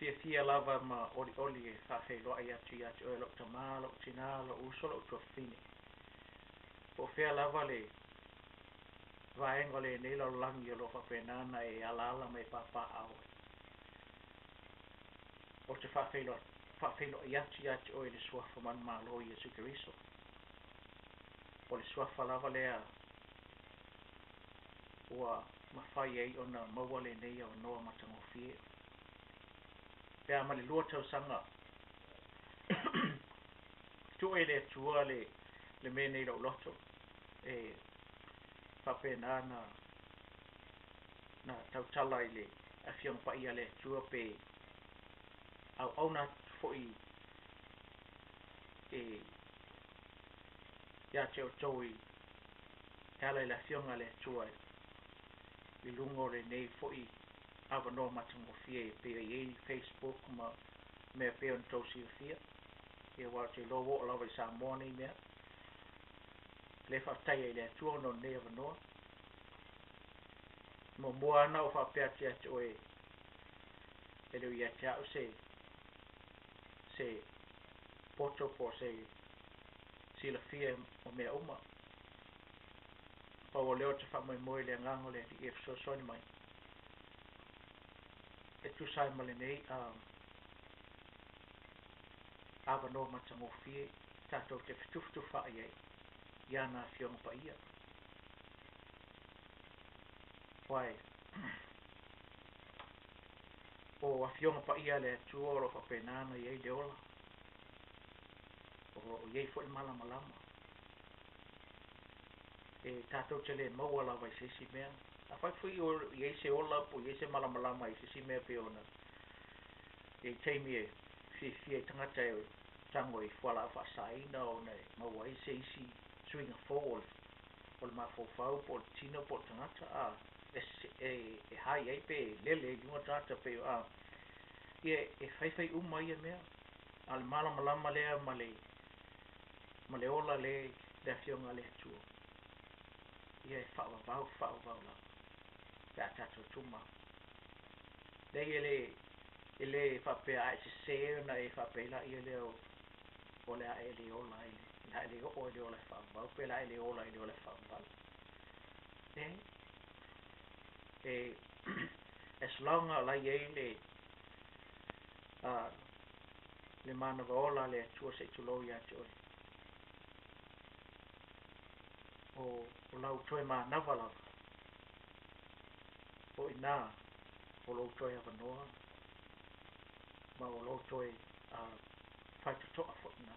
Fiafia lava ma olioli e faafeiloai atu ia te oe lou tama, lou tina, lou uso, lou tuafafine. Po o fea lava le vaega o lenei lalolagi o lo o faapena ona e alaala ma e papaaao ai. Ou te faafeiloai atu ia te oe i le Suafa manumalo o Iesu Keriso. O le Suafa lava lea ua mafai ai ona maua lenei avanoa matagofie. Pe a ma le 2 tausaga tuu e le Atua le mea nei i lou loto e faapena na tautala i le Afioga Paia a le Atua pe auauna atu foi e ia te outou e ala i le Afioga a le Atua i luga o lenei foi avanoa matagofie e pei e i ai Facebook ma mea pei ona outou silafia. Ia aua ou te iloa ua oo lava i Samoa nei mea. Le faafetai ai i le Atua ona o lenei avanoa. Muamua lava ona ou faapea atu ia te oe e le o ia te au se poto po o se silafia o mea uma. Pau o lea ou te faamoemoe i le agaga o le Alii e fesoasoani mai e tusa ai ma lenei avanoa matagofie tatou te fetufatufai ai i ana Afioga Paia. Uae, o Afioga Paia a le Atua o lo o faapena ona i ai le ola, o lo o i ai foi le malamalama. E tatou te le maua lava i se isi mea. Afai foi o i ai se ola po o i ai se malamalama i se isi mea pei ona i ai taimi e fiafia ai tagata e tago i fualaau faasaina ona e maua ai se isi suiga fou o le mafaufau po o le tino po o le tagata e hai ai pe lele i luga tagata pe ia e faifai uma ia mea. A o le malamalama lea ma le ola le Afioga a le Atua, ia e faavavau lava pe a tatou tumau. Leai e le faapea a e sese ona e faapea laia lea o le a e le ola ai, le a e le oo ai le ola e faavavau, pe le a e le ola ai le ola e faavavau. E as long a la i ai le manava ola a le Atua se i tulou ia te oe, o lau toe manava lava, o ina o lou toe avanoa ma o lou toe faitotoa foi ina.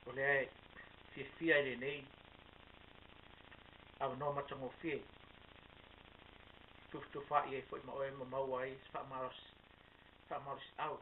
O lea e fiafia i lenei avanoa matagofie tufatufaai ai foi ma oe ma maua ai se faamalosiau.